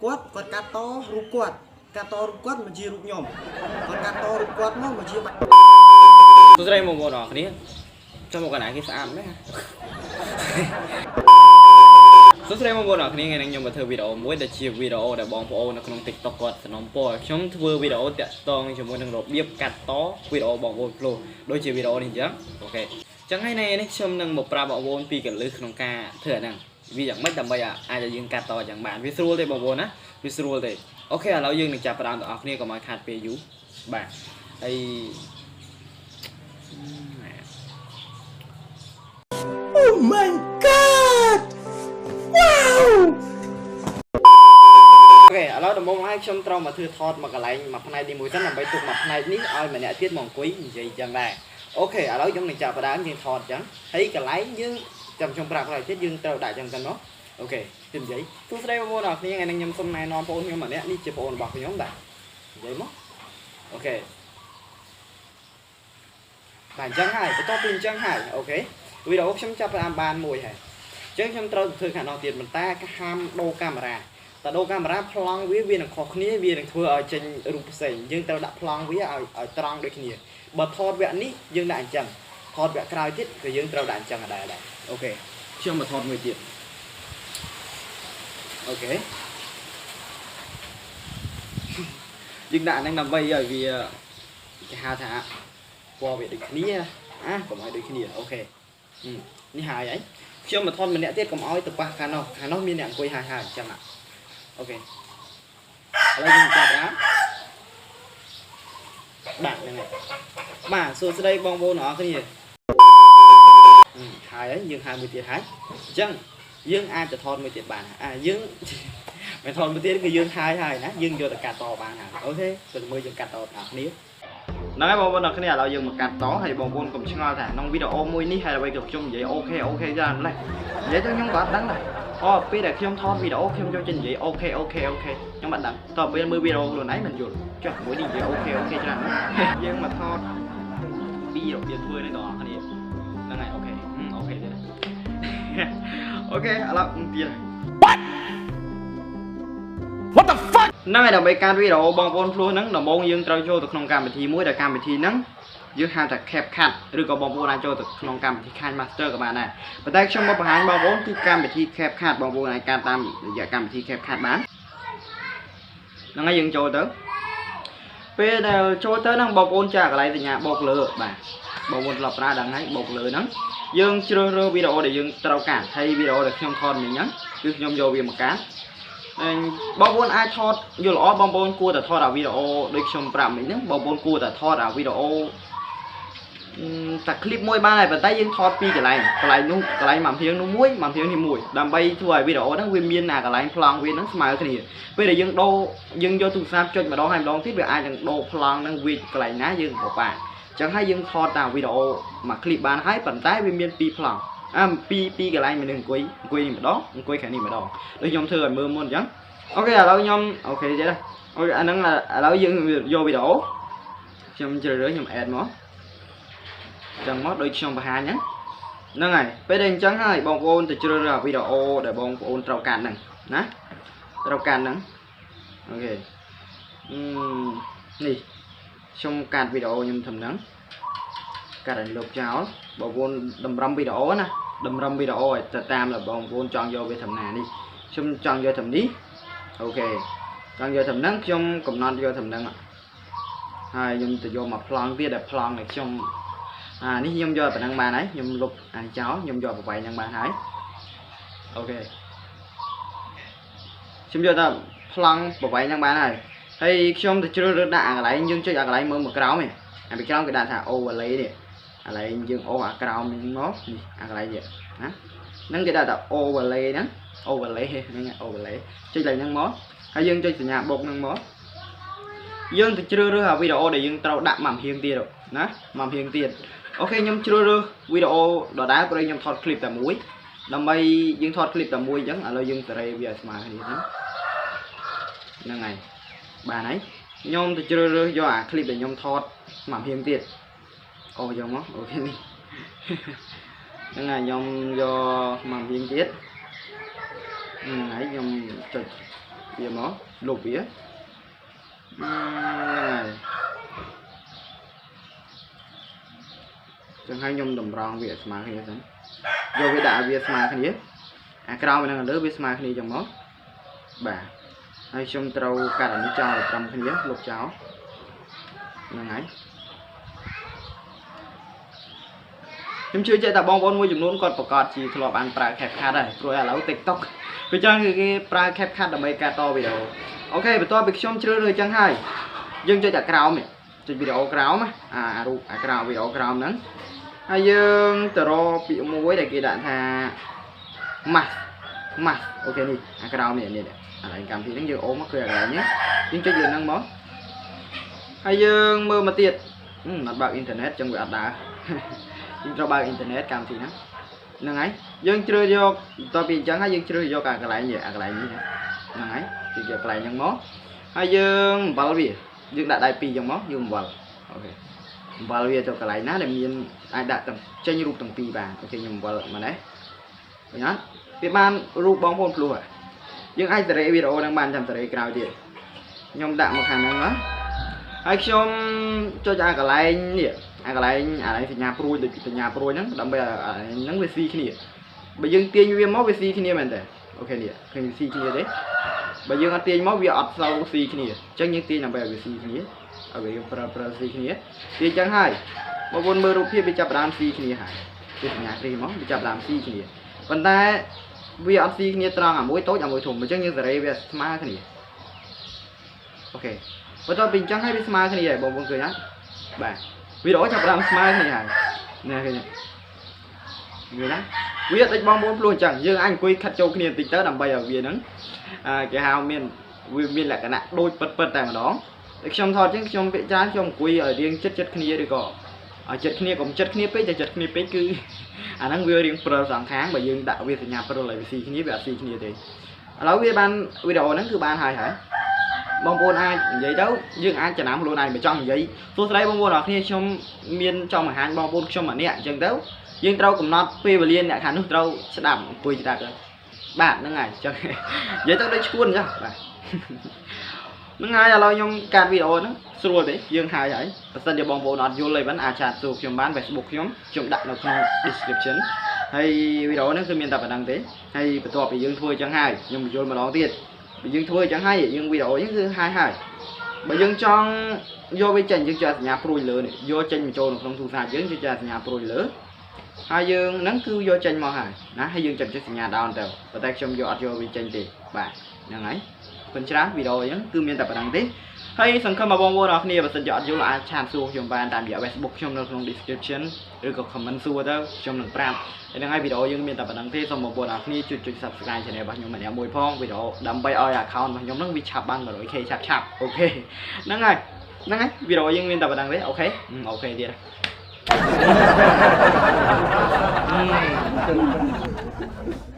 គាត់គាត់កាត់តរូបគាត់កាត់តរូបគាត់មកជារូបខ្ញុំគាត់កាត់តរូបគាត់មកជា សួស្តីបងប្អូនអរគ្នាចាំមកកណ្ដាលគេស្អាតមែនសួស្តីបងប្អូនអរគ្នាថ្ងៃនេះខ្ញុំមកធ្វើវីដេអូមួយដែលជាវីដេអូដែលបងប្អូននៅក្នុង TikTok គាត់សំណពរឲ្យខ្ញុំធ្វើវីដេអូតាក់ទងជាមួយនឹងរបៀបកាត់តវីដេអូបងប្អូនភ្លោះដូចជាវីដេអូនេះអញ្ចឹងអូខេអញ្ចឹងថ្ងៃនេះខ្ញុំនឹងមកប្រាប់បងប្អូនពីកលឹះក្នុងការធ្វើអាហ្នឹងវាយ៉ាងម៉េចដើម្បីអាចឲ្យយើងកាត់តយ៉ាងបានវាស្រួលទេបងប្អូនណាវាស្រួលទេអូខេឥឡូវយើងនឹងចាប់ផ្ដើមទាំងអស់គ្នាកុំឲ្យខាតពេលយូរបាទហើយ Oh my god wow អូខេឥឡូវដំបូងហើយខ្ញុំត្រូវមកធ្វើថតមកកន្លែងមួយផ្នែកនេះមួយសិនដើម្បីទុកមួយផ្នែកនេះឲ្យម្នាក់ទៀតមកអង្គុយនិយាយចឹងដែរអូខេឥឡូវខ្ញុំនឹងចាប់ផ្ដើមយើងថតចឹងហើយកន្លែងយើងចាំខ្ញុំប្រាប់ក្រោយទៀតយើងត្រូវដាក់ចឹងសិនមកអូខេទៀតនិយាយសួស្តីបងប្អូនអរគ្នាថ្ងៃនេះខ្ញុំសូមណែនាំបងប្អូនខ្ញុំម្នាក់នេះជាបងប្អូនរបស់ខ្ញុំបាទនិយាយមកអូខេបាទអញ្ចឹងហើយបន្ទាប់ពីអញ្ចឹងហើយអូខេវីដេអូខ្ញុំចាប់ផ្ដើមបានមួយហើយអញ្ចឹងខ្ញុំត្រូវធ្វើខាងនោះទៀតប៉ុន្តែហាមដូរកាមេរ៉ាតើដូរកាមេរ៉ាប្លង់វាវានឹងខុសគ្នាវានឹងធ្វើឲ្យចេញរូបផ្សេងយើងត្រូវដាក់ប្លង់វាឲ្យឲ្យត្រង់ដូចគ្នាបើថតវគ្គនេះយើងដាក់អញ្ចឹងថតវគ្គក្រោយទៀតក៏យើងត្រូវដាក់អញ្ចឹងដែរដែរអូខេខ្ញុំមកថតមួយទៀតអូខេយើងដាក់ហ្នឹងដើម្បីឲ្យវាគេហៅថាពណ៌វាដូចគ្នាអាកុំឲ្យដូចគ្នាអូខេនេះហើយអីខ្ញុំមកថតម្នាក់ទៀតកុំឲ្យទៅប៉ះខាងនោះខាងនោះមានអ្នកអង្គុយហើយហើយអញ្ចឹងអូខេឥឡូវយើងចាប់ដើមបាទហ្នឹងហើយបាទសួស្តីបងប្អូនអរគ្នាហើយហើយយើងហើយមួយទៀតហើយអញ្ចឹងយើងអាចទៅថតមួយទៀតបានអាយើងមិនថតមួយទៀតគឺយើងហើយហើយណាយើងយកទៅកាត់តបានហើយអូខេទៅមើលយើងកាត់តដល់គ្នាហ្នឹងហើយបងប្អូនអរគ្នាឥឡូវយើងមកកាត់តហើយបងប្អូនកុំឆ្ងល់ថាក្នុងវីដេអូមួយនេះហើយអ្វីក៏ខ្ញុំនិយាយអូខេអូខេច្រើនម្លេះនិយាយទៅខ្ញុំក៏អត់ដឹងដែរអូពេលដែលខ្ញុំថតវីដេអូខ្ញុំយកចិត្តនិយាយអូខេអូខេអូខេខ្ញុំអត់ដឹងតើពេលមើលវីដេអូខ្លួនឯងមិនយល់ចុះមួយនេះនិយាយអូខេអូខេច្រើនយើងមកថតពីរបៀបធ្វើនេះបងប្អូនគ្នាហ្នឹងហើយអូខេអូខេទៀតអូខេឥឡូវទៀត What the fuck ហ្នឹងហើយដើម្បីកាត់វីដេអូបងប្អូនភ្លោះហ្នឹងដំបូងយើងត្រូវចូលទៅក្នុងកម្មវិធីមួយដែលកម្មវិធីហ្នឹងយើងហៅថា CapCut ឬក៏បងប្អូនអាចចូលទៅក្នុងកម្មវិធី KineMaster ក៏បានដែរប៉ុន្តែខ្ញុំមកបង្ហាញបងប្អូនគឺកម្មវិធី CapCut បងប្អូនអាចកាត់តាមរយៈកម្មវិធី CapCut បានហ្នឹងហើយយើងចូលទៅពេលដែលចូលទៅហ្នឹងបងប្អូនចាកន្លែងសញ្ញាបូកលើបាទបងប្អូនធ្លាប់ប្រើដឹងហើយបូកលើហ្នឹងយើងជ្រើសរើសវីដេអូដែលយើងត្រូវកាត់ហើយវីដេអូដែលខ្ញុំថតមិញហ្នឹងគឺខ្ញុំយកវាមកកាត់បងប្អូនអាចថតយល់ល្អបងប្អូនគួរតែថតអាវីដេអូដូចខ្ញុំប្រាប់មិញហ្នឹងបងប្អូនគួរតែថតអាវីដេអូតែคลิปមួយបានហើយប៉ុន្តែយើងថតពីរកន្លែងកន្លែងនោះកន្លែងមួយភៀងនោះមួយមួយភៀងនេះមួយដើម្បីធ្វើឲ្យវីដេអូហ្នឹងវាមានអាកន្លែងប្លង់វាហ្នឹងស្មើគ្នាពេលដែលយើងដូរយើងយកទូរស័ព្ទចុចម្ដងហើយម្ដងទៀតវាអាចនឹងដូរប្លង់ហ្នឹងវាកន្លែងណាយើងក៏បានអញ្ចឹងហើយយើងថតតាមវីដេអូមួយคลิปបានហើយប៉ុន្តែវាមានពីរប្លង់អាពីរពីរកន្លែងមនុស្សអង្គុយអង្គុយនេះម្ដងអង្គុយខាងនេះម្ដងដូចខ្ញុំធ្វើឲ្យមើលមុនអញ្ចឹងអូខេឥឡូវខ្ញុំអូខេទៀតអូខេអាហ្នឹងឥឡូវយើងយកវីដេអូខ្ញុំជ្រើសរើសខ្ញុំ add មកចឹងមកដូចខ្ញុំបង្ហាញហ្នឹងហ្នឹងហើយពេលដែលអញ្ចឹងហើយបងប្អូនទៅជ្រើសរើសវីដេអូដែលបងប្អូនត្រូវកាត់ហ្នឹងណាត្រូវកាត់ហ្នឹងអូខេនេះខ្ញុំកាត់វីដេអូខ្ញុំធ្វើហ្នឹងកាត់ឲ្យលុបចោលបងប្អូនតម្រឹមវីដេអូណាតម្រឹមវីដេអូឲ្យទៅតាមដែលបងប្អូនចង់យកវាធម្មតានេះខ្ញុំចង់យកធម្មនេះអូខេចង់យកធម្មហ្នឹងខ្ញុំកំណត់យកធម្មហ្នឹងហើយខ្ញុំទៅយកមកប្លង់ទៀតដែលប្លង់ដែលខ្ញុំអានេះខ្ញុំយកប៉ុណ្ណឹងបានហើយខ្ញុំលុបអានេះចោលខ្ញុំយកប្រវែងហ្នឹងបានហើយអូខេខ្ញុំយកតែប្លង់ប្រវែងហ្នឹងបានហើយហើយខ្ញុំទៅជ្រើសរើសដាក់អាកន្លែងយើងចុចអាកន្លែងមើលមកក្រោមនេះអាពីក្រោមគេដាក់ថា overlay នេះកន្លែងយើងអូសអាក្រោមនេះមកនេះអាកន្លែងនេះណាហ្នឹងគេដាក់ថា overlay ហ្នឹង overlay ហ្នឹង overlay ចុចកន្លែងហ្នឹងមកហើយយើងចុចសញ្ញាបុកហ្នឹងមកយើងទៅជ្រើសរើសអាវីដេអូដែលយើងត្រូវដាក់មួយភៀងទៀតណាមួយភៀងទៀតអូខេខ្ញុំជ្រើសរើសវីដេអូដដែលព្រោះខ្ញុំថតคลิปតែមួយដើម្បីយើងថតคลิปតែមួយអញ្ចឹងឥឡូវយើងសេរីវាឲ្យស្មើគ្នាហ្នឹងហ្នឹងហើយបានហើយខ្ញុំទៅជ្រើសរើសយកអាคลิปដែលខ្ញុំថតមួយភៀងទៀតអូយកមកអូខេនេះហ្នឹងហើយខ្ញុំយកមួយភៀងទៀតហ្នឹងហើយខ្ញុំចុច វាមកលុបវាហ្នឹងហើយចឹងហើយខ្ញុំតម្រង់វាស្មើគ្នាសិនយកវាដាក់ឲ្យវាស្មើគ្នាអាក្រោមនិងលើវាស្មើគ្នាចឹងមកបាទហើយខ្ញុំត្រូវកាត់អានេះចោលត្រឹមគ្នាលុបចោលហ្នឹងហើយខ្ញុំជឿជាក់ថាបងប្អូនមួយចំនួនគាត់ប្រកាសជាធ្លាប់បានប្រើ CapCut ហើយព្រោះឥឡូវ TikTok វាចឹងគឺគេប្រើ CapCut ដើម្បីកាត់តវីដេអូ OK បន្ទាប់ពីខ្ញុំជ្រើសរើសចឹងហើយយើងចុចតែក្រោមនេះចុចវីដេអូក្រោមអារូបអាក្រោមវីដេអូក្រោមហ្នឹងហើយយើងទៅរកពាក្យមួយដែលគេដាក់ថា mask mask OK នេះអាក្រោមនេះនេះអាកន្លែងកម្មវិធីហ្នឹងយើងអូមកគឺអាកន្លែងនេះយើងចុចលើហ្នឹងមកហើយយើងមើលមកទៀតអត់បើកអ៊ីនធឺណិតចឹងវាអត់ដើរយើងត្រូវបើកអ៊ីនធឺណិតកម្មវិធីហ្នឹងហ្នឹងហើយយើងជ្រើសយកបន្ទាប់ពីអញ្ចឹងហើយយើងជ្រើសយកអាកន្លែងនេះអាកន្លែងនេះហ្នឹងហើយយើងយកកន្លែងហ្នឹងមកហើយយើងអំបិលវាយើងដាក់ដៃពីរចឹងមកយើងអំបិល OK អំបិលវាទៅកន្លែងណាដែលមានអាចដាក់ទាំងចេញរូបទាំងពីរបាន OK ខ្ញុំអំបិលមកនេះឃើញអត់វាបានរូបបងប្អូនភ្លោះយើងអាចសេរីវីដេអូហ្នឹងបានចាំសេរីក្រោយទៀតខ្ញុំដាក់មកខាងហ្នឹងណាហើយខ្ញុំចុចអាកន្លែងនេះអាកន្លែងអាកន្លែងសញ្ញាព្រួយដូចសញ្ញាព្រួយហ្នឹងដើម្បីអាហ្នឹងវាស៊ីគ្នាបើយើងទាញវាមកវាស៊ីគ្នាមែនទេ OK នេះឃើញវាស៊ីគ្នាទេបើយើងអត់ទាញមកវាអត់សូវស៊ីគ្នាអញ្ចឹងយើងទាញដើម្បីឲ្យវាស៊ីគ្នាឲ្យវាប្រើស៊ីគ្នាទាញអញ្ចឹងហើយបងប្អូនមើលរូបភាពវាចាប់ផ្ដើមស៊ីគ្នាហើយវាសញ្ញាគ្រីមកវាចាប់ផ្ដើមស៊ីគ្នាប៉ុន្តែវាអត់ស៊ីគ្នាត្រង់អាមួយតូចអាមួយធំអញ្ចឹងយើងសេរីវាស្មើគ្នា OK បន្ទាប់ពីអញ្ចឹងហើយវាស្មើគ្នាហើយបងប្អូនឃើញអត់បាទវីដេអូចាប់ផ្ដើមស្មើគ្នាហើយនេះឃើញវាណាវាដូចបងប្អូនភ្លោះអញ្ចឹងយើងអាចអង្គុយខាត់ចូលគ្នាបន្តិចទៅដើម្បីឲ្យវាហ្នឹងគេហៅមានវាមានលក្ខណៈដូចពិតពិតតែម្ដងតែខ្ញុំថតអញ្ចឹងខ្ញុំពាក្យច្រើនខ្ញុំអង្គុយឲ្យរៀងចិត្តចិត្តគ្នាឬក៏ឲ្យចិត្តគ្នាកុំចិត្តគ្នាពេកតែចិត្តគ្នាពេកគឺអាហ្នឹងវារៀងព្រិលសងខាងបើយើងដាក់វាសញ្ញាព្រិលឲ្យវាស៊ីគ្នាវាអត់ស៊ីគ្នាទេឥឡូវវាបានវីដេអូហ្នឹងគឺបានហើយហើយបងប្អូនអាចនិយាយទៅយើងអាចចំណាំខ្លួនឯងបើចង់និយាយសួស្តីបងប្អូនអរគ្នាខ្ញុំមានចង់បង្ហាញបងប្អូនខ្ញុំម្នាក់អញ្ចឹងទៅយើងត្រូវកំណត់ពេលវេលាអ្នកខាងនោះត្រូវស្ដាប់អង្គុយស្ដាប់ទៅបាទហ្នឹងហើយអញ្ចឹងនិយាយទៅដូចឈួនអញ្ចឹងបាទហ្នឹងហើយឥឡូវខ្ញុំកាត់វីដេអូហ្នឹងស្រួលទេយើងហើយហើយបើសិនជាបងប្អូនអត់យល់អីបានអាច chat សួរខ្ញុំបាន Facebook ខ្ញុំខ្ញុំដាក់នៅក្នុង description ហើយវីដេអូហ្នឹងគឺមានតែប៉ុណ្្នឹងទេហើយបន្ទាប់ពីយើងធ្វើអញ្ចឹងហើយខ្ញុំបញ្យល់ម្ដងទៀតបើយើងធ្វើអញ្ចឹងហើយយើងវីដេអូហ្នឹងគឺហើយហើយបើយើងចង់យកវាចេញយើងចុចសញ្ញាព្រួយលើនេះយកចេញមកចូលនៅក្នុងទូរស័ព្ទយើងចុចសញ្ញាព្រួយលើហើយយើងហ្នឹងគឺយកចេញមកហើយណាហើយយើងចាំចុចសញ្ញា down ទៅប៉ុន្តែខ្ញុំយកអត់យកវាចេញទេបាទហ្នឹងហើយប៉ុន្ច្រើនវីដេអូហ្នឹងគឺមានតែប៉ុណ្្នឹងទេហើយសង្ឃឹមថាបងប្អូនអរគ្នាបើសិនជាអត់យល់អាច chat សួរខ្ញុំបានតាមរយៈ Facebook ខ្ញុំនៅក្នុង description ឬក៏ comment សួរទៅខ្ញុំនឹងប្រាប់ហើយហ្នឹងហើយវីដេអូយើងមានតែប៉ុណ្្នឹងទេសូមបងប្អូនអរគ្នាជួយចុច Subscribe Channel របស់ខ្ញុំម្នាក់មួយផងវីដេអូដើម្បីឲ្យ account របស់ខ្ញុំហ្នឹងវាឆាប់បាន 100k ឆាប់ឆាប់ OK ហ្នឹងហើយហ្នឹងហើយវីដេអូយើងមានតែប៉ុណ្្នឹងទេ OK OK ទៀត។